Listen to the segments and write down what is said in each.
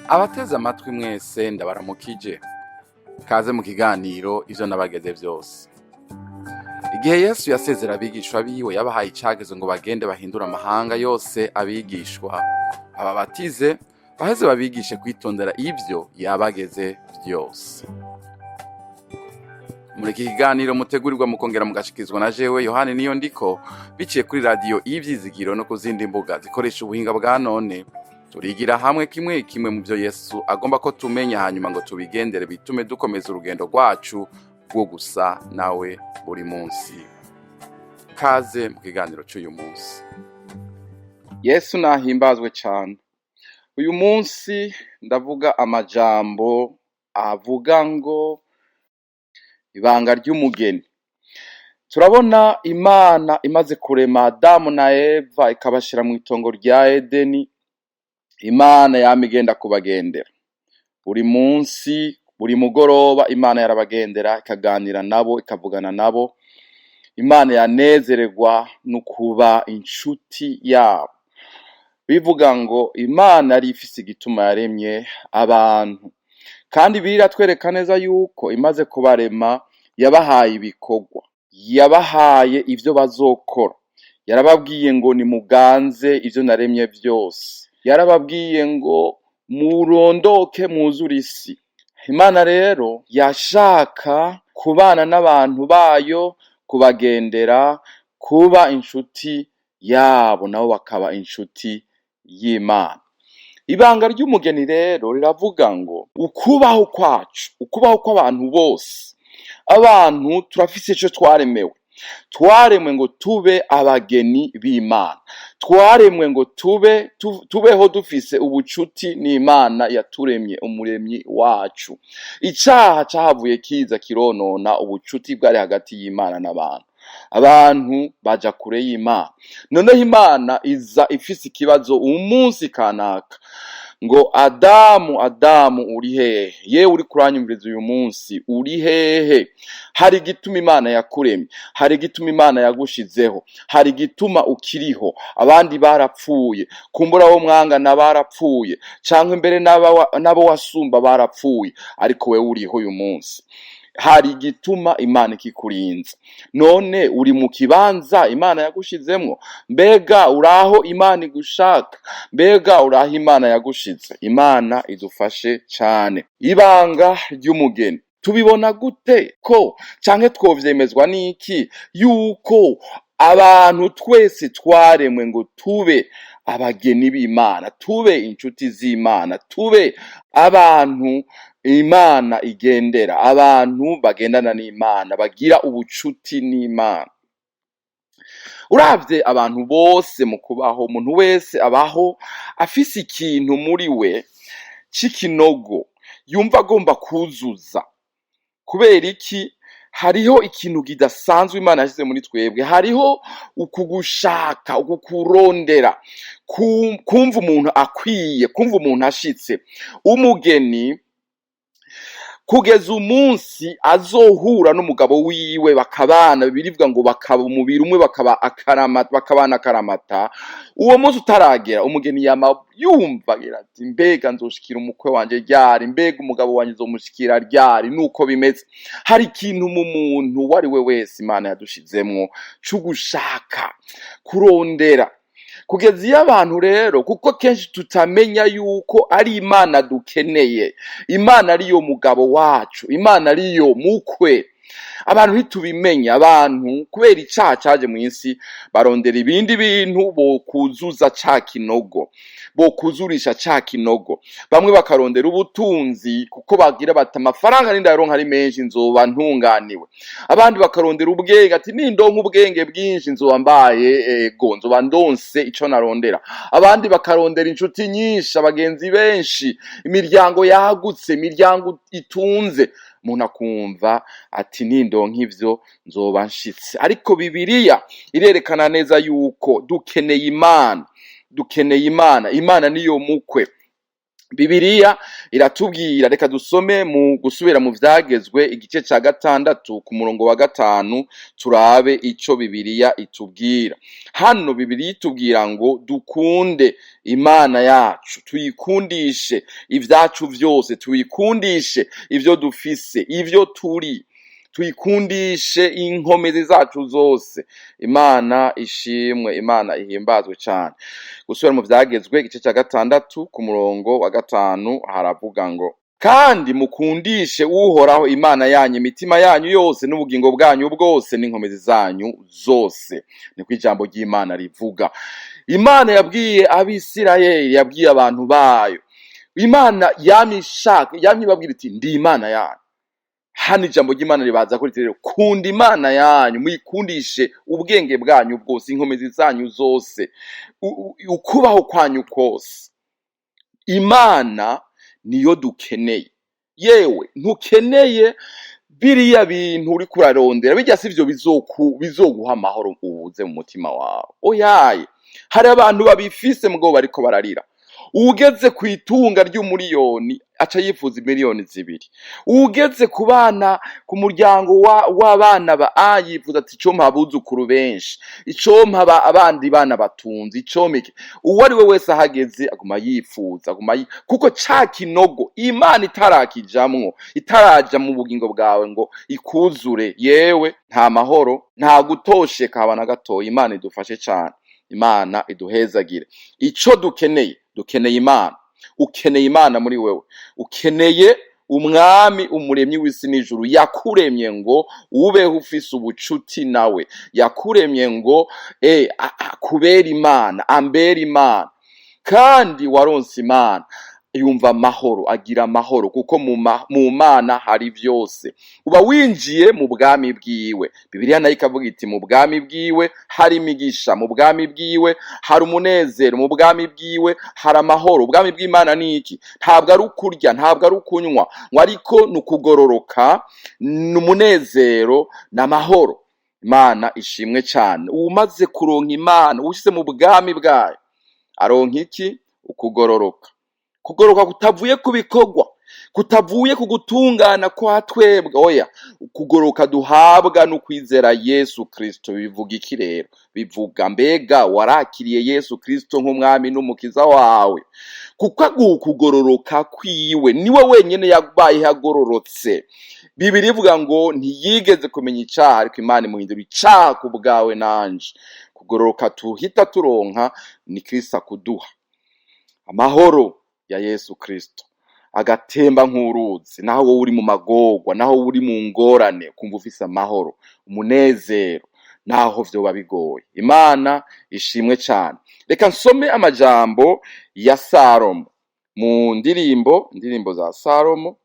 Abateze amatwi mwese, ndabaramukije. Kaze mu kiganiro Ivyo Nabageze Vyose. Igihe Yesu yasezera abigishwa biwe, yabahaye icagezo ngo bagende bahindure amahanga yose abigishwa, ababatize, baheze babigishe kwitondera ivyo yabageze vyose. Muri iki kiganiro mutegurirwa mukongera mugashikizwa na jewe Yohani Niyo Ndiko, biciye kuri Radiyo Ivyizigiro no ku zindi mbuga zikoresha ubuhinga bwa none, turigira hamwe kimwe kimwe mu byo Yesu agomba ko tumenya, hanyuma ngo tubigendere, bitume dukomeza urugendo rwacu rwo gusa nawe buri munsi. Kaze mu kiganiro cy'uyu munsi. Yesu nahimbazwe cyane. Uyu munsi ndavuga amajambo avuga ngo ibanga ry'umugeni. Turabona Imana imaze kurema Adamu na Eva, ikabashyira mu itongo rya Edeni. Imana yama igenda kubagendera buri munsi, buri mugoroba. Imana yarabagendera, ikaganira nabo, ikavugana nabo. Imana yanezererwa no kuba inshuti yabo. Bivuga ngo Imana yari ifise igituma yaremye abantu, kandi biratwereka neza yuko imaze kubarema yabahaye ibikorwa, yabahaye ivyo bazokora. Yarababwiye ngo nimuganze ivyo naremye vyose. Yarababwiye ngo murondoke, mwuzure isi. Imana rero yashaka kubana n'abantu bayo, kubagendera, kuba inshuti yabo, nabo bakaba inshuti y'Imana. Ibanga ry'umugeni rero riravuga ngo ukubaho kwacu, ukubaho kw'abantu bose, abantu turafise ico twaremewe. Twaremwe ngo tube abageni b'Imana. Twaremwe ngo tube tubeho dufise ubucuti n'Imana yaturemye, Umuremyi wacu. Icaha cahavuye kiza kironona ubucuti bwari hagati y'Imana n'abantu. Abantu baja kure y'Imana. Noneho Imana iza ifise ikibazo umunsi kanaka ngo: "Adamu, Adamu, uri hehe?" Yewe uri kuranyumviriza uyu munsi, uri hehe? Hari igituma Imana yakuremye, hari igituma Imana yagushizeho, hari igituma ukiriho. Abandi barapfuye, kumbura abo mwangana barapfuye, canke imbere n'abo wasumba barapfuye, ariko wewe uriho uyu munsi. Hari igituma Imana ikikurinze. None uri mu kibanza Imana yagushizemwo? Mbega uraho Imana igushaka? Mbega uraho Imana yagushize? Imana idufashe cane. Ibanga ry'umugeni, tubibona gute ko, canke twovyemezwa n'iki yuko abantu twese twaremwe ngo tube abageni b'Imana, tube inshuti z'Imana, tube abantu Imana igendera, abantu bagendana n'Imana, bagira ubucuti n'Imana? Uravye abantu bose mu kubaho, umuntu wese abaho afise ikintu muri we c'ikinogo yumva agomba kuzuza. Kubera iki? Hariho ikintu kidasanzwe Imana yashize muri twebwe. Hariho ukugushaka, ukukurondera, kumva umuntu akwiye, kumva umuntu ashitse. Umugeni, kugeza umunsi azohura n'umugabo wiwe bakabana, birivuga ngo bakaba umubiri umwe, bakaba akaramata, bakabana akaramata. Uwo munsi utaragera, umugeni yama yumva agira ati: "Mbega nzoshikira umukwe wanje ryari? Mbega umugabo wanje nzomushikira ryari?" Nuko bimeze. Hari ikintu mu muntu uwo ari we wese Imana yadushizemwo c'ugushaka kurondera. Kugeza iyo abantu rero, kuko kenshi tutamenya yuko ari Imana dukeneye, Imana ariyo mugabo wacu, Imana ariyo mukwe, abantu ntitubimenya. Abantu kubera icaha caje mw'isi barondera ibindi bintu bokuzuza ca kinogo, bokuzurisha ca kinogo. Bamwe bakarondera ubutunzi, kuko bagira bati: "Amafaranga nindayaronka ari menshi nzoba ntunganiwe." Abandi bakarondera ubwenge, ati: "Nindonka ubwenge bwinshi nzoba mbaye, ego, nzoba ndonse ico narondera." Abandi bakarondera inshuti nyinshi, abagenzi benshi, imiryango yagutse, imiryango itunze. Umuntu akumva ati: "Nindonka ivyo nzoba nshitse." Ariko Bibiliya irerekana neza yuko dukeneye Imana, dukeneye Imana. Imana niyo mukwe. Bibiliya iratubwira, reka dusome mu gusubira mu Vyagezwe igice ca 6 ku murongo wa 5, turabe ico Bibiliya itubwira. Hano Bibiliya itubwira ngo dukunde Imana yacu, tuyikundishe ivyacu vyose, tuyikundishe ivyo dufise, ivyo turi, tuyikundishe inkomezi zacu zose. Imana ishimwe, Imana ihimbazwe cane. Gusubira mu Vyagezwe igice ca 6 ku murongo wa 5 haravuga ngo: "Kandi mukundishe Uhoraho Imana yanyu imitima yanyu yose n'ubugingo bwanyu bwose n'inkomezi zanyu zose." Niko ijambo ry'Imana rivuga. Imana yabwiye Abisirayeli, yabwiye abantu bayo. Imana yamye ishaka, yamye ibabwira iti: "Ndi Imana yanyu." Hano ijambo ry'Imana ribaza kuri rero: kunda Imana yanyu, muyikundishe ubwenge bwanyu bwose, inkomezi zanyu zose, ukubaho kwanyu kose. Imana niyo dukeneye. Yewe, ntukeneye biriya bintu uriko urarondera, bijya sivyo bizoguha amahoro ubuze mu mutima wawe. Oyaye, hari abantu babifise mugabo bariko bararira. Uwugeze ku itunga ry'umuriyoni aca yifuza 2 miliyoni. Uwugeze ku bana, ku muryango w'abana ba a, yifuza ati: "Icompa abuzukuru benshi, icompa abandi bana batunze, icompa iki." Uwo ari we wese ahageze aguma yifuza, aguma kuko ca kinogo Imana itarakijamwo, itaraja mu bugingo bwawe ngo ikuzure, yewe, nta mahoro, nta gutosheka haba na gatoya. Imana idufashe cane, Imana iduhezagire. Ico dukeneye, dukeneye Imana. Ukeneye Imana muri wewe, ukeneye Umwami Umuremyi w'isi n'ijuru yakuremye ngo ubeho ufise ubucuti nawe, yakuremye ngo akubere Imana, ambere Imana. Kandi waronse Imana yumva amahoro, agira amahoro, kuko mu Mana hari vyose. Uba winjiye mu bwami bwiwe. Bibiliya nayo ikavuga iti: "Mu bwami bwiwe hari imigisha, mu bwami bwiwe hari umunezero, mu bwami bwiwe hari amahoro." Ubwami bw'Imana ni iki? Ntabwo ari ukurya, ntabwo ari ukunywa ngo, ariko ni ukugororoka, ni umunezero n'amahoro. Imana ishimwe cane. Umaze kuronka Imana, ushyize mu bwami bwayo, aronka iki? Ukugororoka. Kugororoka kutavuye ku bikorwa, kutavuye ku gutungana kwa twebwe, oya. Ukugororoka duhabwa no kwizera Yesu Kristo. Bivuga iki rero? Bivuga: mbega warakiriye Yesu Kristo nk'Umwami n'Umukiza wawe? Kuko ukugororoka kwiwe, niwe wenyine yabaye agororotse. Bibiliya ivuga ngo ntiyigeze kumenya icaha, ariko Imana imuhindura icaha ku bwawe nanje. Kugororoka tuhita turonka ni Kristo akuduha. Amahoro ya Yesu Kristo agatemba nk'uruzi, naho wowe uri mu magorwa, naho wowe uri mu ngorane, kumva ufise amahoro, umunezero, naho vyoba bigoye. Imana ishimwe cane. Reka nsome amajambo ya Salomo mu ndirimbo, Indirimbo za Salomo.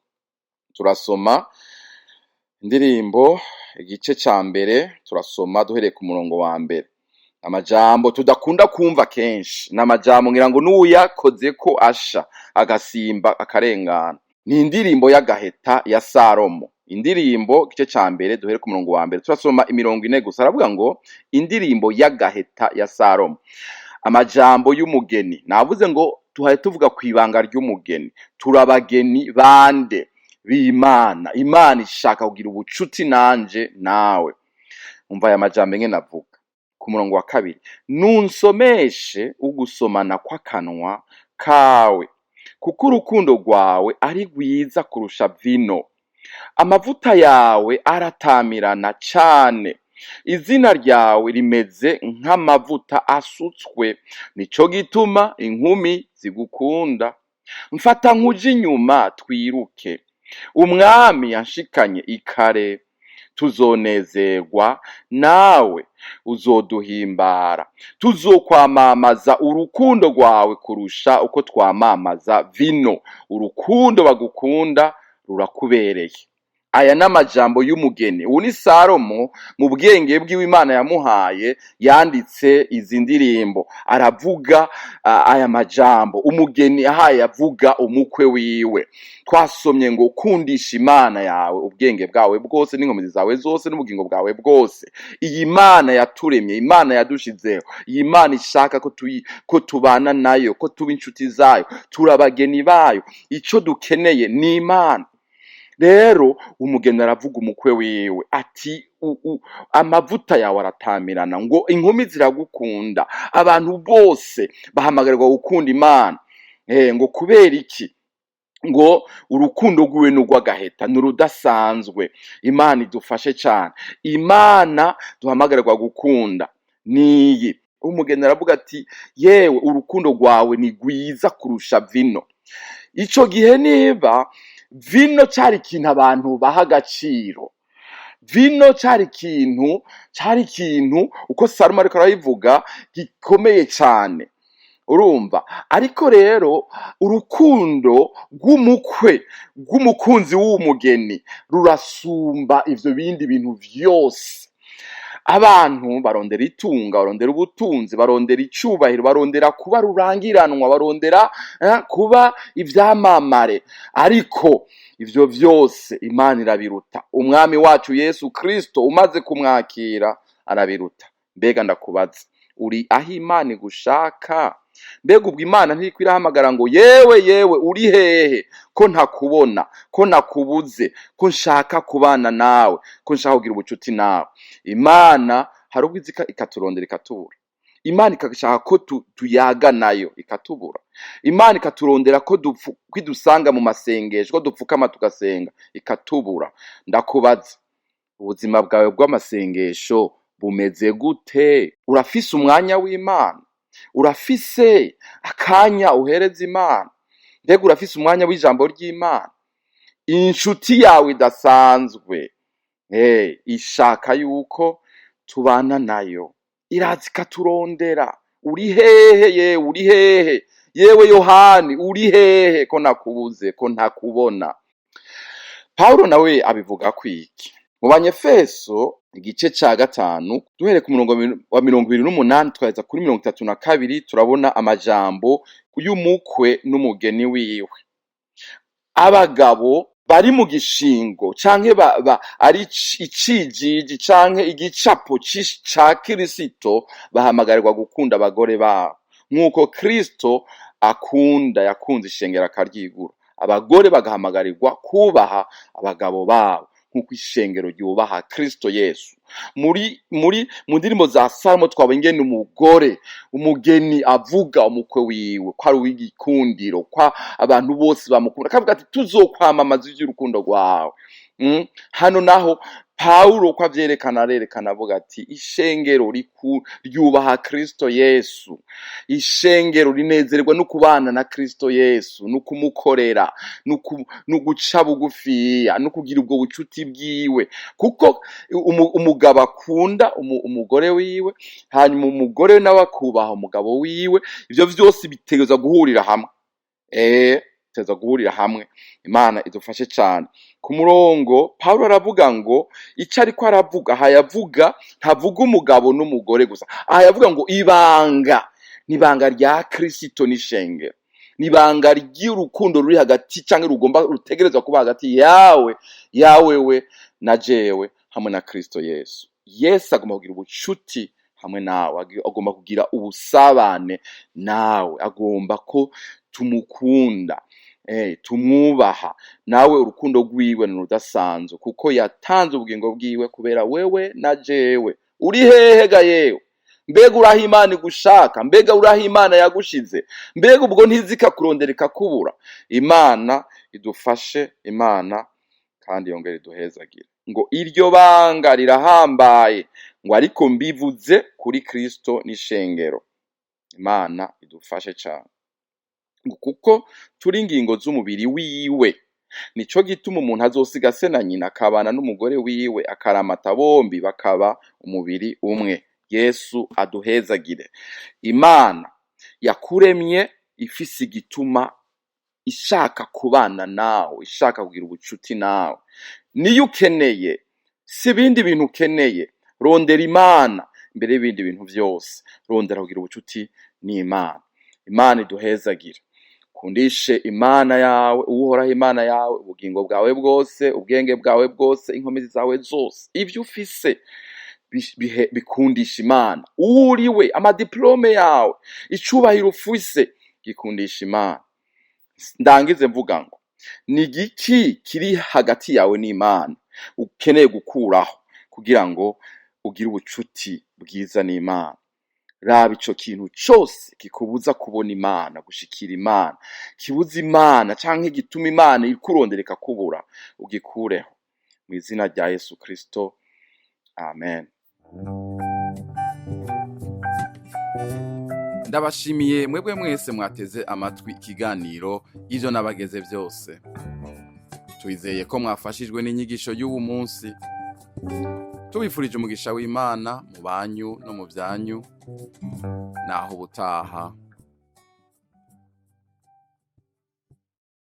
Turasoma Indirimbo igice ca 1, turasoma duhereye ku murongo wa 1. Amajambo tudakunda kumva kenshi, ni amajambo ngira ngo n'uyakoze ko asha agasimba akarengana. Ni indirimbo y'agaheta ya Salomo. Indirimbo igice ca 1, duhere ku murongo wa 1, turasoma imirongo 4 gusa. Aravuga ngo: "Indirimbo y'agaheta ya Salomo, amajambo y'umugeni." Navuze ngo tuhaye tuvuga ku ibanga ry'umugeni. Turabageni bande? B'Imana. Imana ishaka kugira ubucuti nanje nawe. Umva aya majambo ingene avuga ku murongo wa 2: "Nunsomeshe ugusomana kw'akanwa kawe, kuko urukundo rwawe ari rwiza kurusha vino, amavuta yawe aratamirana cane. Izina ryawe rimeze nk'amavuta asutswe, nico gituma inkumi zigukunda. Mfata nkuje inyuma twiruke, Umwami yanshikanye ikare. Tuzonezerwa nawe uzoduhimbara, tuzokwamamaza urukundo rwawe kurusha uko twamamaza vino. Urukundo bagukunda rurakubereye." Aya n'amajambo y'umugeni. Ubu ni Salomo mu bwenge bwiwe Imana yamuhaye yanditse izi ndirimbo. Aravuga aya majambo umugeni ahaye avuga umukwe wiwe. Twasomye ngo kundisha Imana yawe ubwenge bwawe bwose n'inkomezi zawe zose n'ubugingo bwawe bwose. Iyi Mana yaturemye, Imana yadushizeho, iyi Mana ishaka ko tubana nayo, ko tuba inshuti zayo, turi abageni bayo. Ico dukeneye ni Imana. Rero umugeni aravuga umukwe wiwe ati amavuta yawe aratamirana, ngo inkumi ziragukunda. Abantu bose bahamagarirwa gukunda Imana. Ngo kubera iki? Ngo urukundo rwiwe ni urw'agaheta, ni urudasanzwe. Imana idufashe cyane. Imana duhamagarirwa gukunda niyi. Umugeni aravuga ati yewe, urukundo rwawe ni rwiza kurusha vino. Ico gihe niba vino cari ikintu abantu baha agaciro, vino cari ikintu uko Salomo ariko arabivuga gikomeye cane, urumva. Ariko rero urukundo rw'umukwe, rw'umukunzi w'umugeni, rurasumba ivyo bindi bintu vyose. Abantu barondera itunga, barondera ubutunzi, barondera icubahiro, barondera kuba rurangiranwa, barondera kuba ivyamamare, ariko ivyo vyose Imana irabiruta. Umwami wacu Yesu Kristo umaze kumwakira arabiruta. Mbega ndakubaza, uri aho Imana igushaka? Mbega ubwo Imana ntiriko irahamagara ngo yewe, yewe, uri hehe, ko ntakubona, ko nakubuze, ko nshaka kubana nawe, ko nshaka kugira ubucuti nawe? Imana hari ubwo iza ikaturondera ikatubura. Imana ikashaka ko tuyaga nayo ikatubura. Imana ikaturondera ko idusanga mu masengesho, ko dupfukama tugasenga, ikatubura. Ndakubaza, ubuzima bwawe bw'amasengesho bumeze gute? Urafise umwanya w'Imana? Urafise akanya uhereza Imana? Mbega urafise umwanya w'ijambo ry'Imana? Inshuti yawe idasanzwe ishaka yuko tubana nayo, iraza ikaturondera. Uri hehe yewe? Uri hehe yewe Yohani? Uri hehe ko nakubuze, ko ntakubona? Pawulo nawe abivuga kwiki? Mu Banyefeso igice ca 5, duhereye ku murongo wa 28 twaheza kuri 32, turabona amajambo y'umukwe n'umugeni wiwe. Abagabo bari mu gishingo canke ari icijiji canke igicapo ca Kirisito bahamagarirwa gukunda abagore babo nk'uko Kristo akunda, yakunze ishengero akaryigura. Abagore bagahamagarirwa kubaha abagabo babo nk'uko ishengero ryubaha Kristo Yesu. Muri mu ndirimbo za Salomo twabonye ingene umugore, umugeni avuga umukwe wiwe ko ari uw'igikundiro, ko abantu bose bamukunda, akavuga ati tuzokwamamaza ivy'urukundo rwawe. Hano naho Pawulo ko avyerekana, arerekana avuga ati ishengero ryubaha Kristo Yesu, ishengero rinezererwa no kubana na Kristo Yesu, no kumukorera, no guca bugufiya, no kugira ubwo bucuti bwiwe, kuko umugabo akunda umugore wiwe, hanyuma umugore nawe akubaha umugabo wiwe. Ivyo vyose bitegerezwa guhurira hamwe. Bitegerezwa guhurira hamwe. Imana idufashe cane. Ku murongo Pawulo aravuga ngo ico ariko aravuga aha, yavuga ntavuga umugabo n'umugore gusa. Aha yavuga ngo ibanga ni ibanga rya Kristo n'ishengero, ni ibanga ry'urukundo ruri hagati canke rugomba rutegerezwa kuba hagati yawe, yawewe na jewe hamwe na Kristo Yesu. Yesu agomba kugira ubucuti hamwe nawe, agomba kugira ubusabane nawe, agomba ko tumukunda, tumwubaha. Nawe urukundo rwiwe ni rudasanzwe, kuko yatanze ubugingo bwiwe kubera wewe na jewe. Uri hehe ga yewe? Mbega uraho Imana igushaka? Mbega uraho Imana yagushize? Mbega ubwo ntizika kurondera ikakubura? Imana idufashe, Imana kandi yongere iduhezagire. Ngo iryo banga rirahambaye, ngo ariko mbivuze kuri Kristo n'ishengero. Imana idufashe cane. Ngo kuko turi ingingo z'umubiri wiwe, nico gituma umuntu azosiga se na nyina akabana n'umugore wiwe, akaramata bombi bakaba umubiri umwe. Yesu aduhezagire. Imana yakuremye ifise igituma ishaka kubana nawe, ishaka kugira ubucuti nawe. Niyo ukeneye, si ibindi bintu ukeneye. Rondera Imana imbere y'ibindi bintu vyose. Rondera kugira ubucuti n'Imana. Imana iduhezagire. Kundishe Imana yawe, Uhoraho Imana yawe, ubugingo bwawe bwose, ubwenge bwawe bwose, inkomezi zawe zose. Ivyo ufise bikundisha Imana. Uwo uriwe, amadiplome yawe, icubahiro ufise, gikundisha Imana. Ndangize mvuga ngo ni igiki kiri hagati yawe n'Imana ukeneye gukuraho kugira ngo ugire ubucuti bwiza n'Imana? Raba ico kintu cose kikubuza kubona Imana, gushikira Imana, kibuza Imana canke gituma Imana ikurondera ikakubura, ugikureho mu izina rya Yesu Kristo, amen. Ndabashimiye mwebwe mwese mwateze amatwi ikiganiro Ivyo Nabageze Vyose. Twizeye ko mwafashijwe n'inyigisho y'uwu munsi. Tubifurije umugisha w'Imana mu banyu no mu byanyu. Naho ubutaha.